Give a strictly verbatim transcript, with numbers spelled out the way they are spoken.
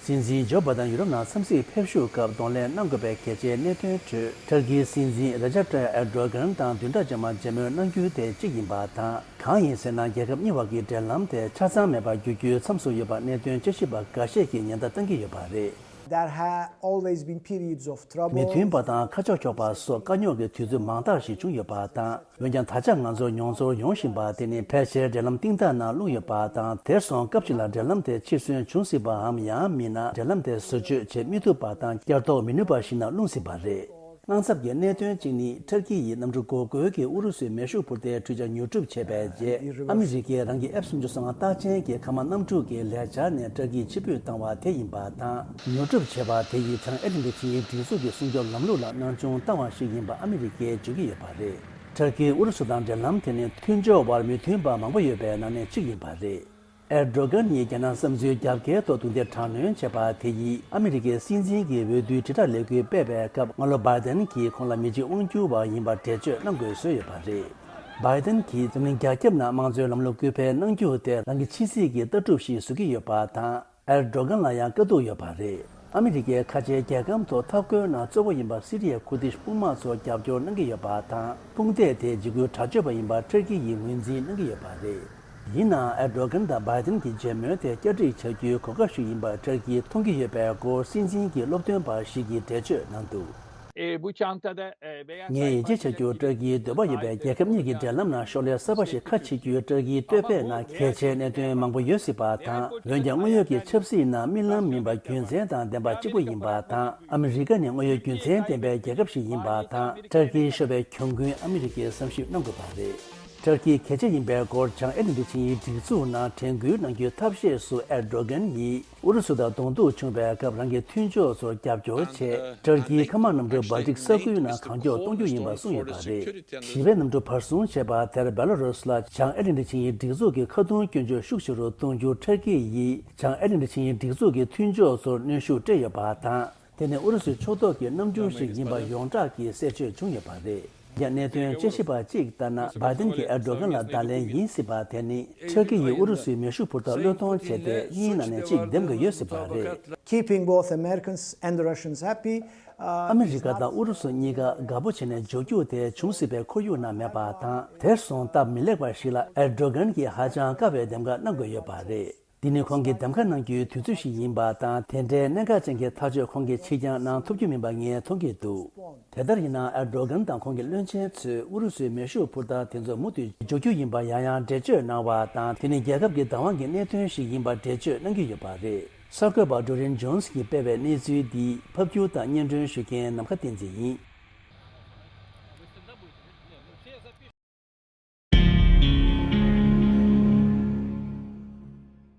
སྲིད་འཛིན་ཇོ་བྷ་དན་ཡུ་རོབ་ནང་འཚམས་གཟིགས་ཕེབས་ཞུགས་སྐབས་གདོང་ལེན་གནང་དགོས་པའི་གལ་ཆེའི་གནད་དོན་ཁྲོད་ཊར་ཀིའི་སྲིད་འཛིན་རེ་ཇབ་ཏཱ་ཡིབ་ཨེར་ཌོ་གྷན་དང་བདུན་ཕྲག་རྗེས་མ་མཇལ་མོལ་གནང་རྒྱུ་དེ་གཅིག་ཡིན་པ་དང་། གང་ཡིན་ཟེར་ན། རྒྱལ་ཁབ་གཉིས་བར་གྱི་འབྲེལ་ལམ་དེ་ཆ་ཚང་མེད་པར་འགྱུར་རྒྱུའི་མཚམས་སུ་ཡོད་པ་གནད་དོན་དཔྱད་ཞིབ་པ་འགའ་ཤས་ཀྱིས་ཉེན་བརྡ་བཏང་གི་ཡོད་པ་རེད། There have always been periods of trouble. མི་མཐུན་པ་དང་ཁ་ཕྱོགས་འཁྱོག་པ་སོགས་དཀའ་རྙོག་གི་དུས་ཚོད་མང་དག་ཞིག་བྱུང་ཡོད་པ་དང་། འོན་ཀྱང་། ད་ཆ་ང་ཚོར་མྱོང་ཚོར་ཡོང་བཞིན་པ་དེ་ནི། ཕལ་ཆེར་འབྲེལ་ལམ་གཏིང་ཐག་ནང་ལྷུང་ཡོད་པ་དང་། དེར་སོང་སྐབས་ཤིག་ལ་འབྲེལ་ལམ་དེ་ཕྱིར་ཚོན་བྱུང་སྲིད་པའམ། ཡང་མིན་ན། འབྲེལ་ལམ་དེ་བཟོ་བཅོས་བྱེད་མི་ཐུབ་པ་དང་། བསྐྱར་ཐོག་མི་ནུས་པ་ཞིག་ནང་ལྷུང་སྲིད་པ་རེད། དངངས་འཚབ་ཀྱི་གནད་དོན་གཅིག་ནི། ཊར་ཀི་ཡིས་གནམ་གྲུ་འགོག་རྒོལ་གྱི་ཨུ་རུ་སུའི་མེ་ཤུགས་འཕུར་མདེལ་འཕྲུལ་ཆས་ཉོ་སྒྲུབ་བྱས་པའི་རྗེས། ཨ་མི་རི་ཀས་རང་གི་ཨེཕ་སུམ་ཅུ་སོ་ལྔ་རྟགས་ཅན་གྱི་མཁའ་དམག་གནམ་གྲུ་གི་ལས་འཆར་ནས་ཊར་ཀི་ཕྱིར་འབུད་བཏང་བ་དེ་ཡིན་པ་དང་། ཉོ་སྒྲུབ་བྱས་པ་དེ་ཡིས་བྱང་ཨེ་ཊན་ཊིག་ཆིངས་ཡིག་སྒྲིག་འཛུགས་ཀྱི་སྲུང་སྐྱོབ་ལམ་ལུགས་ལ་སྣང་ཆུང་བཏང་བ་ཞིག་ཡིན་པ་ཨ་མི་རི་ཀས་བརྗོད་ཀྱི་ཡོད་པ་རེད། ཊར་ཀི་ཨུ་རུ་སུ་དང་འབྲེལ་ལམ་དེ་ནི་མཐུན་ཕྱོགས་དབར་མི་མཐུན་པ་མང་པོ་ཡོད་པའི་ནང་ནས་གཅིག་ཡིན་པ་རེད། ཨེར་ཌོ་གྷན་ཡིས་རྒྱ་ནག་བསམ་ཚུལ་རྒྱབ་འགལ་ཐོག་རྡུང་རྡེག་དྲག་གནོན་བྱས་པ་དེ་ཡིས་ཨ་མི་རི་ཀའི་སྲིད་འཛིན་གྱི་འོས་བསྡུའི་དྲིལ་བསྒྲགས་ལས་འགུལ་སྤེལ་བའི་སྐབས། སྔ་ལོ་བྷའི་ཏན་གྱིས་ཁོང་ལ་མི་གཅིག་དབང་སྒྱུར་བ་ཡིན་པར་འགྲེལ་བརྗོད་གནང་དགོས་བཟོས་ཡོད་པ་རེད། བྷའི་ཏན་གྱིས་འཛམ་གླིང་རྒྱ་ཁྱབ་ནང་དམངས་གཙོའི་ལམ་ལུགས་སྐུལ་སྤེལ་གནང་རྒྱུ་དེ་རང་གི་ཕྱི་སྲིད་ཀྱི་ལྟ་གྲུབ་ཞིག་བཟོ་གི་ཡོད་པ་དང་། ཨེར་ཌོ་གྷན་ལ་ཡང་དཀའ་སྡུག་ཡོད་པ་རེད། ཨ་མི་རི་ཀའི་ཁ་ཆེའི་རྒྱལ་ཁམས་ཐོག་འཐབ་རྒོལ་ནང་གཙོ་བོ་ཡིན་པ་སི་རི་ཡའི་ཁུར་དིཤ་དཔུང་དམག་ཚོར་རྒྱབ་སྐྱོར་གནང་གི་ཡོད་པ་དང་། དཔུང་སྡེ་དེ་འཇིགས་སྐུལ་དྲག་སྤྱོད་པ་ཡིན་པར་ཊར་ཀི་ཡིས་ངོས་འཛིན་གནང་གི་ཡོད་པ་རེད། ཡིན་ནའང་། ཨེར་ཌོ་གྷན་དང་བྷའི་ཏན་གྱི་མཇལ་མོལ་དེ་བསྐྱར་སྒྲིག་བྱ་རྒྱུའི་གོ་སྐབས་ཤིག་ཡིན་པར་ཊར་ཀིས་མཐོང་གི་ཡོད་པའི་སྐོར་སྲིད་འཛིན་གྱི་སློབ་སྟོན་པ་ཞིག་གིས་འགྲེལ་བརྗོད་གནང་འདུག། E, bu çantada, e, beyaz ངས་ཡིད་ཆེས་བྱ་རྒྱུར། ཊར་ཀིའི་འདོད་པ་ཡོད་པའི་རྒྱལ་ཁབ་གཉིས་ཀྱི་འབྲེལ་ལམ་ནང་ཤོག་ལྷེ་གསར་པ་ཞིག་ཁ་ཕྱེ་རྒྱུའི་ཊར་ཀིའི་བསྟོད་པའི་ནང་གལ་ཆེའི་གནད་དོན་མང་པོ་ཡོད་སྲིད་པ་དང་། འོན་ཀྱང་། དངོས་ཡོད་ཀྱི་ཆབ་སྲིད་ནང་རྨི་ལམ་མིན་པ་རྒྱུ་མཚན་དང་ལྡན་པ་གཅིག་པུ་ཡིན་པ་དང་། ཨ་མི་རི་ཀ་ནི་དངོས་ཡོད་རྒྱུ་མཚན་ལྡན་པའི་རྒྱལ་ཁབ་ཞིག་ཡིན་པ་དང་། ཊར་ཀིའི་ཤོར་བའི་གྱོང་གུན་ཨ་མི་རི་ཀས་བསམ་ཞིབ་གནང་དགོས་པ་རེད། ཊར་ཀི་གལ་ཆེ་ཡིན་པའི་སྐོར་བྱང་ཨེ་ཊན་ཊིག་ཆིངས་ཡིག་སྒྲིག་འཛུགས་ནང་དྲན་སྐུལ་གནང་རྒྱུའི་ཐབས་ཤེས་སུ། ཨེར་ཌོ་གྷན་ཡིས་ཨུ་རུ་སུ་དང་གདོང་ཐུག་བྱུང་བའི་སྐབས། རང་གི་མཐུན་ཕྱོགས་ཚོར་རྒྱབ་སྐྱོར་ཆེད། ཊར་ཀིའི་མཁའ་དམག་གནམ་གྲུ་སྦལ་ཏིག་ས་ཁུལ་ནང་གང་མགྱོགས་གཏོང་རྒྱུ་ཡིན་པ་གསུངས་ཡོད་པ་རེད། ཞི་བའི་གནམ་གྲུ་བར་སྲུང་བྱས་པ་དེར་བེ་ལ་རུ་སི་ལ་བྱང་ཨེ་ཊན་ཊིག་ཆིངས་ཡིག་སྒྲིག་འཛུགས་ཀྱི་ཁ་རྡུང་སྐྱོན་བརྗོད་ཤུགས་ཆེ་རུ་གཏོང་རྒྱུ། ཊར་ཀི་ཡིས་བྱང་ཨེ་ཊན་ཊིག་ཆིངས་ཡིག་སྒྲིག་འཛུགས་ཀྱི་མཐུན་ཕྱོགས་ཚོར་གནོན་ཤུགས་སྤྲད་ཡོད་པ་དང་། དེ་ནི་ཨུ་རུ་སུའི་ཕྱོགས་གཏོགས་ཀྱི་གནམ་གྲུ་ཞིག་ཡིན་པ་ཡོངས་གྲགས་ཀྱིས་གསལ་བརྗོད་བྱུང་ཡོད་པ་རེད། ཡང་གནད་དོན་དཔྱད་ཞིབ་པ་གཅིག་ལྟར་ན། བྷའི་ཏན་གྱིས་ཨེར་ཌོ་གྷན་ལ་བརྡ་ལན་ཡིན་སྲིད་པ་དེ་ནི། ཊར་ཀི་ཡིས་ཨུ་རུ་སུའི་མེ་ཤུགས་འཕུར་མདའ་བློས་གཏོང་བྱས་ཏེ། གཉིས་ནང་ནས་གཅིག་འདེམས་དགོས་ཡོད་སྲིད་པ་རེད། Keeping both Americans and Russians happy. ཨ་མི་རི་ཀ་དང་ཨུ་རུ་སུ་གཉིས་ཀ་དགའ་པོ་བྱས་ནས་འཇོག་རྒྱུ་དེ་བྱུང་སྲིད་པའི་ཁོར་ཡུག་ནང་མེད་པ་དང་། དེར་སོང་སྟབས་མི་ལེགས་པ་ཞིག་ལ་ཨེར་ཌོ་གྷན་གྱིས་ཧ་ཅང་དཀའ་བའི་འདེམས་ཀ་གནང་དགོས་ཡོད་པ་རེད། འདི་ནི་ཁོང་གིས་འདེམས་ཀ་གནང་རྒྱུའི་དུས་ཚོད་ཞིག་ཡིན་པ་དང་། དེ་འདྲའི་གནད་འགག་ཅན་གྱི་ཐག་གཅོད་ཁོང་གིས་ཕྱིར་འགྱངས་གནང་ཐུབ་རྒྱུ་མིན་པ་ངས་མཐོང་གི་འདུག། དེ་ལྟར་ཡིན་ན། ཨེར་ཌོ་གྷན་དང་ཁོང་གི་བློན་ཆེན་ཚོས་ཨུ་རུ་སུའི་མེ་ཤུགས་འཕུར་མདའ་དེ་ཚོ་མུ་མཐུད་འཇོག་རྒྱུ་ཡིན་པ་ཡང་ཡང་འགྲེལ་བརྗོད་གནང་བ་དང་། དེ་ནི་རྒྱལ་ཁབ་ཀྱི་བདག་དབང་གི་གནད་དོན་ཞིག་ཡིན་པར་འགྲེལ་བརྗོད་གནང་གི་ཡོད་པ་རེད། གསར་འགོད་པ་ཌོ་རིན་ཇོན་སི་གིས་སྤེལ་བའི་གནས་ཚུལ་འདི་ཕབ་སྒྱུར་དང་སྙན་སྒྲོན་ཞུ་མཁན་ནམ་མཁའ་བསྟན་འཛིན་ཡིན།